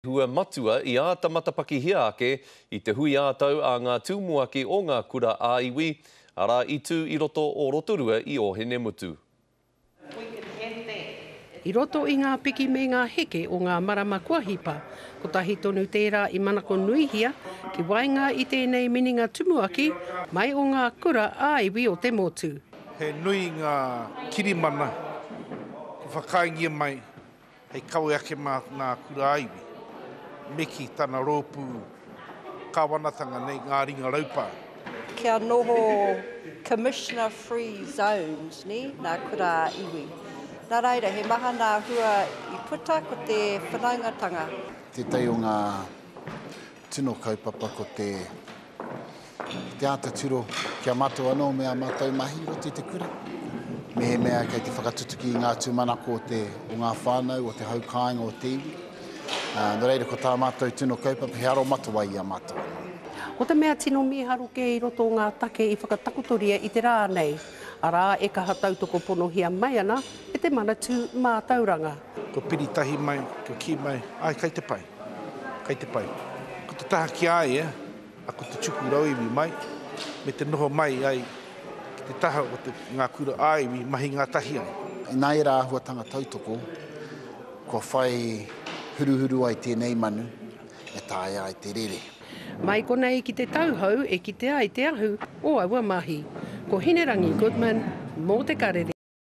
Hua matua i āta matapakihia ake i te hui ā-tau a ngā tumuaki o ngā kura ā-iwi, arā, i tū i roto o Rotorua i Ōhinemutu. I roto i ngā piki me ngā heke o ngā marama kua hipa, kotahi tonu tērā i manako nuihia ki waenga i tēnei minenga tumuaki mai o ngā kura ā-iwi o te motu. He nui ngā kirimana kua whakaaengia mai hei kawe ake mā ngā kura ā-iwi, me kī tana rōpū kāwanatanga nei ngā ringa raupā. Kia noho commissioner free zones nē, ngā kura ā-iwi. Nā reira, he maha ngā hua i puta ko te whanaungatanga. Tētahi o ngā tino kaupapa ko te Te āta tiro ki a mātou anō me ā mātou mahi i roto i te kura. Mehemea kei te whakatutuki i ngā tūmanako o te, o ngā whānau, o te hau kāinga, o te iwi. Nō reira, ko tā mātou tino kaupapa he aromatawai i a mātou anō. Ko te mea tino mīharo kē i roto o ngā take i whakatakotoria i te rā nei, arā, e kaha tautoko ponohia mai ana e te Manatū Mātauranga. Kua piri tahi mai, kua kī mai, āe, kei te pai, kei te pai. Ko te taha ki a ia, a ko te tuku rauemi mai, me te noho mai ai ki te taha o te, ngā kura ā-iwi mahi ngātahi ai. Inā ērā āhuatanga tautoko, kua whai huruhuru ai tēnei manu e taea ai te rere. Mai konei ki te tauhou e kitea ai te ahu o aua mahi. Ko Hinerangi Goodman, mō Te Karere.